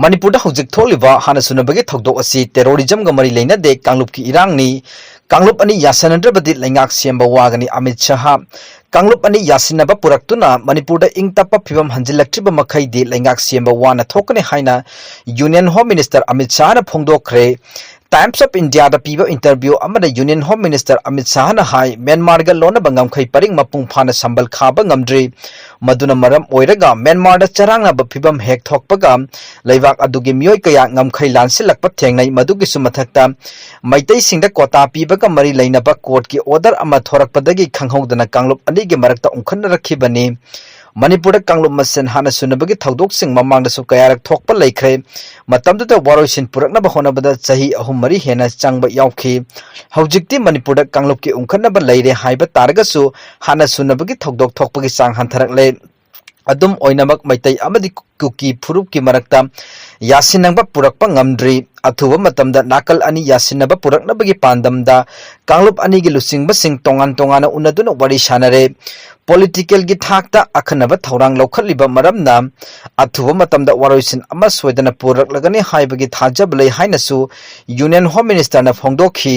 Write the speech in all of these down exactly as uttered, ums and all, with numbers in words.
ꯃꯅꯤꯄꯨꯔꯗ ꯍꯧꯖꯤꯛ ꯊꯣꯛꯂꯤꯕ ꯍꯥꯟꯅ ꯁꯨꯅꯕꯒꯤ ꯊꯧꯗꯣꯛ ꯑꯁꯤ terrorism ꯒ ꯃꯔꯤ ꯂꯩꯅꯗꯦ, ꯀꯥꯡꯂꯨꯞꯀꯤ ꯏꯔꯥꯡꯅꯤ, ꯀꯥꯡꯂꯨꯞ ꯑꯅꯤ ꯌꯥꯁꯤꯟꯅꯗ꯭ꯔꯕꯗꯤ ꯂꯩꯉꯥꯛ ꯁꯦꯝꯕ ꯋꯥꯒꯅꯤ ꯑꯃꯤꯠ ꯁꯍꯥ꯫ ꯀꯥꯡꯂꯨꯞ ꯑꯅꯤ ꯌꯥꯁꯤꯟꯅꯕ ꯄꯨꯔꯛꯇꯨꯅ ꯃꯅꯤꯄꯨꯔꯗ ꯏꯪ ꯇꯞꯄ ꯐꯤꯕꯝ ꯍꯟꯖꯤꯜꯂꯛꯇ꯭ꯔꯤꯕ ꯃꯈꯩꯗꯤ ꯂꯩꯉꯥꯛ ꯁꯦꯝꯕ ꯋꯥꯅ ꯊꯣꯛꯀꯅꯤ ꯍꯥꯏꯅ Union Home Minister Amit ꯁꯍꯥꯅ ꯐꯣꯡꯗꯣꯛꯈ꯭ꯔꯦ꯫ Times of India ꯗ ꯄꯤꯕ interview ꯑꯃꯗ Union Home Minister ꯑꯃꯤꯠ ꯁꯍꯥꯅ ꯍꯥꯏ, ꯃ꯭ꯌꯥꯟꯃꯥꯔꯒ ꯂꯣꯟꯅꯕ ꯉꯝꯈꯩ ꯄꯔꯤꯡ ꯃꯄꯨꯡ ꯐꯥꯅ ꯁꯝꯕꯜ ꯈꯥꯕ ꯉꯝꯗ꯭ꯔꯤ꯫ ꯃꯗꯨꯅ ꯃꯔꯝ ꯑꯣꯏꯔꯒ ꯃ꯭ꯌꯥꯟꯃꯥꯔꯗ ꯆꯔꯥꯡꯅꯕ ꯐꯤꯕꯝ ꯍꯦꯛ ꯊꯣꯛꯄꯒ ꯂꯩꯕꯥꯛ ꯑꯗꯨꯒꯤ ꯃꯤꯑꯣꯏ ꯀꯌꯥ ꯉꯝꯈꯩ ꯂꯥꯟꯁꯤꯜꯂꯛꯄ ꯊꯦꯡꯅꯩ꯫ ꯃꯗꯨꯒꯤꯁꯨ ꯃꯊꯛꯇ ꯃꯩꯇꯩꯁꯤꯡꯗ quota ꯄꯤꯕꯒ ꯃꯔꯤ ꯂꯩꯅꯕ court ꯀꯤ order ꯑꯃ ꯊꯣꯔꯛꯄꯗꯒꯤ ꯈꯪꯍꯧꯗꯅ ꯀꯥꯡꯂꯨꯞ ꯑꯅꯤꯒꯤ ꯃꯔꯛꯇ ꯎꯪꯈꯠꯅꯔꯛꯈꯤꯕꯅꯤ꯫ ꯃꯅꯤꯄꯨꯔꯗ ꯀꯥꯡꯂꯨꯞ ꯃꯁꯦꯟ ꯍꯥꯟꯅ ꯁꯨꯅꯕꯒꯤ ꯊꯧꯗꯣꯛꯁꯤꯡ ꯃꯃꯥꯡꯗꯁꯨ ꯀꯌꯥꯔꯛ ꯊꯣꯛꯄ ꯂꯩꯈ꯭ꯔꯦ꯫ ꯃꯇꯝꯗꯨꯗ ꯋꯥꯔꯣꯏꯁꯤꯟ ꯄꯨꯔꯛꯅꯕ ꯍꯣꯠꯅꯕꯗ ꯆꯍꯤ ꯑꯍꯨꯝ ꯃꯔꯤ ꯍꯦꯟꯅ ꯆꯪꯕ ꯌꯥꯎꯈꯤ꯫ ꯍꯧꯖꯤꯛꯇꯤ ꯃꯅꯤꯄꯨꯔꯗ ꯀꯥꯡꯂꯨꯞꯀꯤ ꯎꯪꯈꯠꯅꯕ ꯂꯩꯔꯦ ꯍꯥꯏꯕ ꯇꯥꯔꯒꯁꯨ ꯍꯥꯟꯅ ꯁꯨꯅꯕꯒꯤ ꯊꯧꯗꯣꯛ ꯊꯣꯛꯄꯒꯤ ꯆꯥꯡ ꯍꯟꯊꯔꯛꯂꯦ꯫ ꯑꯗꯨꯝ ꯑꯣꯏꯅꯃꯛ, ꯃꯩꯇꯩ ꯑꯃꯗꯤ ꯀꯨꯀꯤ ꯐꯨꯔꯨꯞꯀꯤ ꯃꯔꯛꯇ ꯌꯥꯁꯤꯟꯅꯕ ꯄꯨꯔꯛꯄ ꯉꯝꯗ꯭ꯔꯤ꯫ ꯑꯊꯨꯕ ꯃꯇꯝꯗ ꯅꯥꯀꯜ ꯑꯅꯤ ꯌꯥꯁꯤꯟꯅꯕ ꯄꯨꯔꯛꯅꯕꯒꯤ ꯄꯥꯟꯗꯝꯗ ꯀꯥꯡꯂꯨꯞ ꯑꯅꯤꯒꯤ ꯂꯨꯆꯤꯡꯕꯁꯤꯡ ꯇꯣꯉꯥꯟ ꯇꯣꯉꯥꯟꯅ ꯎꯅꯗꯨꯅ ꯋꯥꯔꯤ ꯁꯥꯅꯔꯦ꯫ Political ꯒꯤ ꯊꯥꯛꯇ ꯑꯈꯟꯅꯕ ꯊꯧꯔꯥꯡ ꯂꯧꯈꯠꯂꯤꯕ ꯃꯔꯝꯅ ꯑꯊꯨꯕ ꯃꯇꯝꯗ ꯋꯥꯔꯣꯏꯁꯤꯟ ꯑꯃ ꯁꯣꯏꯗꯅ ꯄꯨꯔꯛꯂꯒꯅꯤ ꯍꯥꯏꯕꯒꯤ ꯊꯥꯖꯕ ꯂꯩ ꯍꯥꯏꯅꯁꯨ Union Home Minister ꯅ ꯐꯣꯡꯗꯣꯛꯈꯤ꯫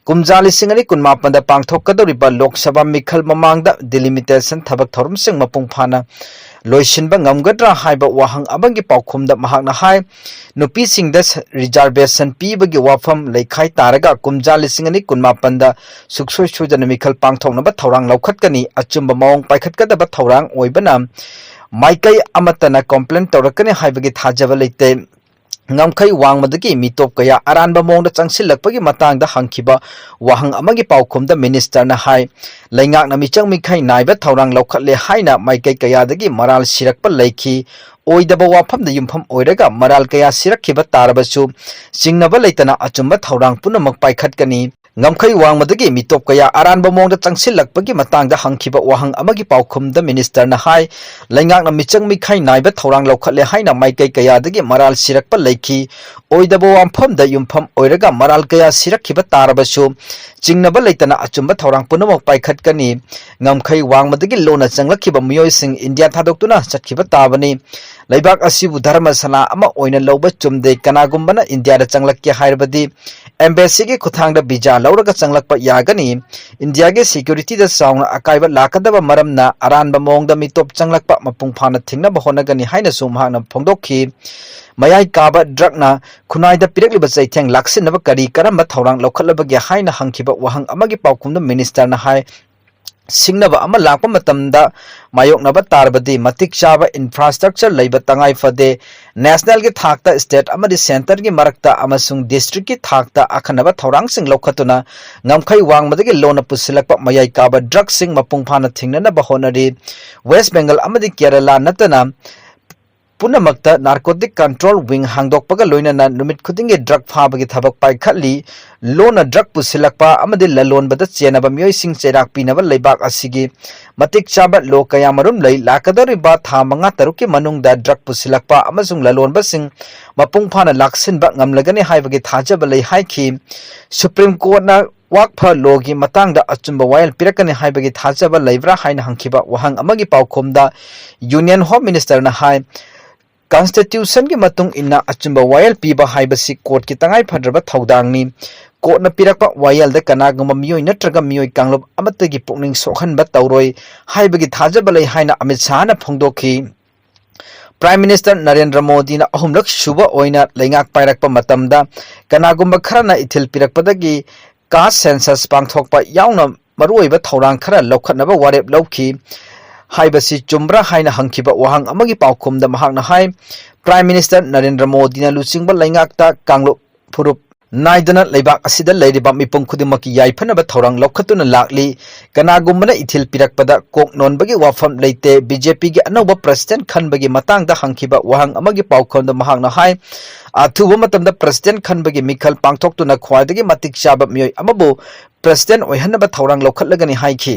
ꯀꯨꯝꯖꯥ ꯂꯤꯁꯤꯡ ꯑꯅꯤ ꯀꯨꯟꯃꯥꯄꯟꯗ ꯄꯥꯡꯊꯣꯛꯀꯗꯧꯔꯤꯕ ꯂꯣꯛ ꯁꯚꯥ ꯃꯤꯈꯜ ꯃꯃꯥꯡꯗ delimitation ꯊꯕꯛ ꯊꯧꯔꯝꯁꯤꯡ ꯃꯄꯨꯡ ꯐꯥꯅ ꯂꯣꯏꯁꯤꯟꯕ ꯉꯝꯒꯗ꯭ꯔꯥ ꯍꯥꯏꯕ ꯋꯥꯍꯪ ꯑꯃꯒꯤ ꯄꯥꯎꯈꯨꯝꯗ ꯃꯍꯥꯛꯅ ꯍꯥꯏ, ꯅꯨꯄꯤꯁꯤꯡꯗ ꯁ-, reservation ꯄꯤꯕꯒꯤ ꯋꯥꯐꯝ ꯂꯩꯈꯥꯏ ꯇꯥꯔꯒ ꯀꯨꯝꯖꯥ ꯂꯤꯁꯤꯡ ꯑꯅꯤ ꯀꯨꯟꯃꯥꯄꯟꯗ ꯁꯨꯛꯁꯣꯏ ꯁꯣꯏꯗꯅ ꯃꯤꯈꯜ ꯄꯥꯡꯊꯣꯛꯅꯕ ꯊꯧꯔꯥꯡ ꯂꯧꯈꯠꯀꯅꯤ꯫ ꯑꯆꯨꯝꯕ ꯃꯑꯣꯡ ꯄꯥꯏꯈꯠꯀꯗꯕ ꯊꯧꯔꯥꯡ ꯑꯣꯏꯕꯅ ꯃꯥꯏꯀꯩ ꯑꯃꯠꯇꯅ complain ꯇꯧꯔꯛꯀꯅꯤ ꯍꯥꯏꯕꯒꯤ ꯊꯥꯖꯕ ꯂꯩꯇꯦ꯫ ꯉꯝꯈꯩ ꯋꯥꯡꯃꯗꯒꯤ ꯃꯤꯇꯣꯞ ꯀꯌꯥ ꯑꯔꯥꯟꯕ ꯃꯑꯣꯡꯗ ꯆꯪꯁꯤꯜꯂꯛꯄꯒꯤ ꯃꯇꯥꯡꯗ ꯍꯪꯈꯤꯕ ꯋꯥꯍꯪ ꯑꯃꯒꯤ ꯄꯥꯎꯈꯨꯝꯗ Minister ꯅ ꯍꯥꯏ, ꯂꯩꯉꯥꯛꯅ ꯃꯤꯆꯪ ꯃꯤꯈꯥꯏ ꯅꯥꯏꯕ ꯊꯧꯔꯥꯡ ꯂꯧꯈꯠꯂꯦ ꯍꯥꯏꯅ ꯃꯥꯏꯀꯩ ꯀꯌꯥꯗꯒꯤ ꯃꯔꯥꯜ ꯁꯤꯔꯛꯄ ꯂꯩꯈꯤ꯫ ꯑꯣꯏꯗꯕ ꯋꯥꯐꯝꯗ ꯌꯨꯝꯐꯝ ꯑꯣꯏꯔꯒ ꯃꯔꯥꯜ ꯀꯌꯥ ꯁꯤꯔꯛꯈꯤꯕ ꯇꯥꯔꯕꯁꯨ ꯆꯤꯡꯅꯕ ꯂꯩꯇꯅ ꯑꯆꯨꯝꯕ ꯊꯧꯔꯥꯡ ꯄꯨꯝꯅꯃꯛ ꯄꯥꯏꯈꯠꯀꯅꯤ꯫ ꯉꯝꯈꯩ ꯋꯥꯡꯃꯗꯒꯤ ꯃꯤꯇꯣꯞ ꯀꯌꯥ ꯑꯔꯥꯟꯕ ꯃꯑꯣꯡꯗ ꯆꯪꯁꯤꯜꯂꯛꯄꯒꯤ ꯃꯇꯥꯡꯗ ꯍꯪꯈꯤꯕ ꯋꯥꯍꯪ ꯑꯃꯒꯤ ꯄꯥꯎꯈꯨꯝꯗ ꯃꯤꯅꯤꯁꯇꯔꯅ ꯍꯥꯏ, ꯂꯩꯉꯥꯛꯅ ꯃꯤꯆꯪ ꯃꯤꯈꯥꯏ ꯅꯥꯏꯕ ꯊꯧꯔꯥꯡ ꯂꯧꯈꯠꯂꯦ ꯍꯥꯏꯅ ꯃꯥꯏꯀꯩ ꯀꯌꯥꯗꯒꯤ ꯃꯔꯥꯜ ꯁꯤꯔꯛꯄ ꯂꯩꯈꯤ꯫ ꯑꯣꯏꯗꯕ ꯋꯥꯐꯝꯗ ꯌꯨꯝꯐꯝ ꯑꯣꯏꯔꯒ ꯃꯔꯥꯜ ꯀꯌꯥ ꯁꯤꯔꯛꯈꯤꯕ ꯇꯥꯔꯕꯁꯨ, ꯆꯤꯡꯅꯕ ꯂꯩꯇꯅ ꯑꯆꯨꯝꯕ ꯊꯧꯔꯥꯡ ꯄꯨꯝꯅꯃꯛ ꯄꯥꯏꯈꯠꯀꯅꯤ꯫ ꯉꯝꯈꯩ ꯋꯥꯡꯃꯗꯒꯤ ꯂꯣꯟꯅ ꯆꯪꯂꯛꯈꯤꯕ ꯃꯤꯑꯣꯏꯁꯤꯡ ꯏꯟꯗꯤꯌꯥ ꯊꯥꯗꯣꯛꯇꯨꯅ ꯆꯠꯈꯤꯕ ꯇꯥꯕꯅꯤ꯫ ꯂꯩꯕꯥꯛ ꯑꯁꯤꯕꯨ ꯙꯔꯃꯁꯥꯂꯥ ꯑꯃ ꯑꯣꯏꯅ ꯂꯧꯕ ꯆꯨꯝꯗꯦ꯫ ꯀꯅꯥꯒꯨꯝꯕꯅ ꯏꯟꯗꯤꯌꯥꯗ ꯆꯪꯂꯛꯀꯦ ꯍꯥꯏꯔꯕꯗꯤ, ꯑꯦꯝꯕꯦꯁꯤꯒꯤ ꯈꯨꯠꯊꯥꯡꯗ ꯚꯤꯖꯥ ꯂꯧꯔꯒ ꯆꯪꯂꯛꯄ ꯌꯥꯒꯅꯤ꯫ ꯏꯟꯗꯤꯌꯥꯒꯤ ꯁꯦꯀ꯭ꯌꯨꯔꯤꯇꯤꯗ ꯆꯥꯎꯅ ꯑꯀꯥꯏꯕ ꯂꯥꯛꯀꯗꯕ ꯃꯔꯝꯅ ꯑꯔꯥꯟꯕ ꯃꯑꯣꯡꯗ ꯃꯤꯇꯣꯞ ꯆꯪꯂꯛꯄ ꯃꯄꯨꯡ ꯐꯥꯅ ꯊꯤꯡꯅꯕ ꯍꯣꯠꯅꯒꯅꯤ ꯍꯥꯏꯅꯁꯨ ꯃꯍꯥꯛꯅ ꯐꯣꯡꯗꯣꯛꯈꯤ꯫ ꯃꯌꯥꯏ ꯀꯥꯕ ꯗ꯭ꯔꯒꯅ ꯈꯨꯟꯅꯥꯏꯗ ꯄꯤꯔꯛꯂꯤꯕ ꯆꯩꯊꯦꯡ ꯂꯥꯛꯁꯤꯟꯅꯕ ꯀꯔꯤ ꯀꯔꯝꯕ ꯊꯧꯔꯥꯡ ꯂꯧꯈꯠꯂꯕꯒꯦ ꯍꯥꯏꯅ ꯍꯪꯈꯤꯕ ꯋꯥꯍꯪ ꯑꯃꯒꯤ ꯄꯥꯎꯈꯨꯝꯗ ꯃꯤꯅꯤꯁꯇꯔꯅ ꯍꯥꯏ, ꯁꯤꯡꯅꯕ ꯑꯃ ꯂꯥꯛꯄ ꯃꯇꯝꯗ ꯃꯥꯌꯣꯛꯅꯕ ꯇꯥꯔꯕꯗꯤ ꯃꯇꯤꯛ ꯆꯥꯕ ꯏꯟꯐ꯭ꯔꯥꯁ꯭ꯇ꯭ꯔꯛꯆꯔ ꯂꯩꯕ ꯇꯉꯥꯏ ꯐꯗꯦ꯫ ꯅꯦꯁꯅꯦꯜꯒꯤ ꯊꯥꯛꯇ, ꯁ꯭ꯇꯦꯠ ꯑꯃꯗꯤ ꯁꯦꯟꯇꯔꯒꯤ ꯃꯔꯛꯇ ꯑꯃꯁꯨꯡ ꯗꯤꯁꯇ꯭ꯔꯤꯛꯀꯤ ꯊꯥꯛꯇ ꯑꯈꯟꯅꯕ ꯊꯧꯔꯥꯡꯁꯤꯡ ꯂꯧꯈꯠꯇꯨꯅ ꯉꯝꯈꯩ ꯋꯥꯡꯃꯗꯒꯤ ꯂꯣꯟꯅ ꯄꯨꯁꯤꯜꯂꯛꯄ ꯃꯌꯥꯏ ꯀꯥꯕ ꯗ꯭ꯔꯒꯁꯤꯡ ꯃꯄꯨꯡ ꯐꯥꯅ ꯊꯤꯡꯅꯅꯕ ꯍꯣꯠꯅꯔꯤ꯫ ꯋꯦꯁ ꯕꯦꯡꯒꯜ ꯑꯃꯗꯤ ꯀꯦꯔꯂꯥ ꯅꯠꯇꯅ ꯄꯨꯝꯅꯃꯛꯇ ꯅꯥꯔꯀꯣꯇꯤꯛ ꯀꯟꯇ꯭ꯔꯣꯜ ꯋꯤꯡ ꯍꯥꯡꯗꯣꯛꯄꯒ ꯂꯣꯏꯅꯅ ꯅꯨꯃꯤꯠ ꯈꯨꯗꯤꯡꯒꯤ ꯗ꯭ꯔꯒ ꯐꯥꯕꯒꯤ ꯊꯕꯛ ꯄꯥꯏꯈꯠꯂꯤ꯫ ꯂꯣꯟꯅ ꯗ꯭ꯔꯒ ꯄꯨꯁꯤꯜꯂꯛꯄ ꯑꯃꯗꯤ ꯂꯂꯣꯟꯕꯗ ꯆꯦꯟꯅꯕ ꯃꯤꯑꯣꯏꯁꯤꯡ ꯆꯩꯔꯥꯛ ꯄꯤꯅꯕ ꯂꯩꯕꯥꯛ ꯑꯁꯤꯒꯤ ꯃꯇꯤꯛ ꯆꯥꯕ ꯂꯣ ꯀꯌꯥꯃꯔꯨꯝ ꯂꯩ꯫ ꯂꯥꯛꯀꯗꯧꯔꯤꯕ ꯊꯥ ꯃꯉꯥ ꯇꯔꯨꯛꯀꯤ ꯃꯅꯨꯡꯗ ꯗ꯭ꯔꯒ ꯄꯨꯁꯤꯜꯂꯛꯄ ꯑꯃꯁꯨꯡ ꯂꯂꯣꯟꯕꯁꯤꯡ ꯃꯄꯨꯡ ꯐꯥꯅ ꯂꯥꯛꯁꯤꯟꯕ ꯉꯝꯂꯒꯅꯤ ꯍꯥꯏꯕꯒꯤ ꯊꯥꯖꯕ ꯂꯩ ꯍꯥꯏꯈꯤ꯫ ꯁꯨꯄ꯭ꯔꯤꯝ ꯀꯣꯔꯠꯅ ꯋꯥꯛꯐ ꯂꯣꯒꯤ ꯃꯇꯥꯡꯗ ꯑꯆꯨꯝꯕ ꯋꯥꯌꯦꯜ ꯄꯤꯔꯛꯀꯅꯤ ꯍꯥꯏꯕꯒꯤ ꯊꯥꯖꯕ ꯂꯩꯕ꯭ꯔꯥ ꯍꯥꯏꯅ ꯍꯪꯈꯤꯕ ꯋꯥꯍꯪ ꯑꯃꯒꯤ ꯄꯥꯎꯈꯨꯝꯗ ꯌꯨꯅꯤꯌꯟ ꯍꯣꯝ ꯃꯤꯅꯤꯁꯇꯔꯅ ꯍꯥꯏ, ꯀꯟꯁꯇꯤꯇ꯭ꯌꯨꯁꯟꯒꯤ ꯃꯇꯨꯡ ꯏꯟꯅ ꯑꯆꯨꯝꯕ ꯋꯥꯌꯦꯜ ꯄꯤꯕ ꯍꯥꯏꯕꯁꯤ ꯀꯣꯔꯠꯀꯤ ꯇꯉꯥꯏ ꯐꯗ꯭ꯔꯕ ꯊꯧꯗꯥꯡꯅꯤ꯫ ꯀꯣꯔꯠꯅ ꯄꯤꯔꯛꯄ ꯋꯥꯌꯦꯜꯗ ꯀꯅꯥꯒꯨꯝꯕ ꯃꯤꯑꯣꯏ ꯅꯠꯇ꯭ꯔꯒ ꯃꯤꯑꯣꯏ ꯀꯥꯡꯂꯨꯞ ꯑꯃꯠꯇꯒꯤ ꯄꯨꯛꯅꯤꯡ ꯁꯣꯛꯍꯟꯕ ꯇꯧꯔꯣꯏ ꯍꯥꯏꯕꯒꯤ ꯊꯥꯖꯕ ꯂꯩ ꯍꯥꯏꯅ ꯑꯃꯤꯠ ꯁꯥꯍꯅ ꯐꯣꯡꯗꯣꯛꯈꯤ꯫ ꯄ꯭ꯔꯥꯏꯝ ꯃꯤꯅꯤꯁꯇꯔ ꯅꯔꯦꯟꯗ꯭ꯔ ꯃꯣꯗꯤꯅ ꯑꯍꯨꯝꯂꯛ ꯁꯨꯕ ꯑꯣꯏꯅ ꯂꯩꯉꯥꯛ ꯄꯥꯏꯔꯛꯄ ꯃꯇꯝꯗ ꯀꯅꯥꯒꯨꯝꯕ ꯈꯔꯅ ꯏꯊꯤꯜ ꯄꯤꯔꯛꯄꯗꯒꯤ ꯀꯥꯁ ꯁꯦꯟꯁꯁ ꯄꯥꯡꯊꯣꯛꯄ ꯌꯥꯎꯅ ꯃꯔꯨꯑꯣꯏꯕ ꯊꯧꯔꯥꯡ ꯈꯔ ꯂꯧꯈꯠꯅꯕ ꯋꯥꯔꯦꯞ ꯂꯧꯈꯤ ꯍꯥꯏꯕꯁꯤ ꯆꯨꯝꯕ꯭ꯔꯥ ꯍꯥꯏꯅ ꯍꯪꯈꯤꯕ ꯋꯥꯍꯪ ꯑꯃꯒꯤ ꯄꯥꯎꯈꯨꯝꯗ ꯃꯍꯥꯛꯅ ꯍꯥꯏ, ꯄ꯭ꯔꯥꯏꯝ ꯃꯤꯅꯤꯁꯇꯔ ꯅꯔꯦꯟꯗ꯭ꯔ ꯃꯣꯗꯤꯅ ꯂꯨꯆꯤꯡꯕ ꯂꯩꯉꯥꯛꯇ ꯀꯥꯡꯂꯨꯞ ꯐꯨꯔꯨꯞ ꯅꯥꯏꯗꯅ ꯂꯩꯕꯥꯛ ꯑꯁꯤꯗ ꯂꯩꯔꯤꯕ ꯃꯤꯄꯨꯝ ꯈꯨꯗꯤꯡꯃꯛꯀꯤ ꯌꯥꯏꯐꯅꯕ ꯊꯧꯔꯥꯡ ꯂꯧꯈꯠꯇꯨꯅ ꯂꯥꯛꯂꯤ꯫ ꯀꯅꯥꯒꯨꯝꯕꯅ ꯏꯊꯤꯜ ꯄꯤꯔꯛꯄꯗ ꯀꯣꯛ ꯅꯣꯟꯕꯒꯤ ꯋꯥꯐꯝ ꯂꯩꯇꯦ꯫ ꯕꯤ ꯖꯦ ꯄꯤꯒꯤ ꯑꯅꯧꯕ president ꯈꯟꯕꯒꯤ ꯃꯇꯥꯡꯗ ꯍꯪꯈꯤꯕ ꯋꯥꯍꯪ ꯑꯃꯒꯤ ꯄꯥꯎꯈꯨꯝꯗ ꯃꯍꯥꯛꯅ ꯍꯥꯏ, ꯑꯊꯨꯕ ꯃꯇꯝꯗ president ꯈꯟꯕꯒꯤ ꯃꯤꯈꯜ ꯄꯥꯡꯊꯣꯛꯇꯨꯅ ꯈ꯭ꯋꯥꯏꯗꯒꯤ ꯃꯇꯤꯛ ꯆꯥꯕ ꯃꯤꯑꯣꯏ ꯑꯃꯕꯨ president ꯑꯣꯏꯍꯟꯅꯕ ꯊꯧꯔꯥꯡ ꯂꯧꯈꯠꯂꯒꯅꯤ ꯍꯥꯏꯈꯤ꯫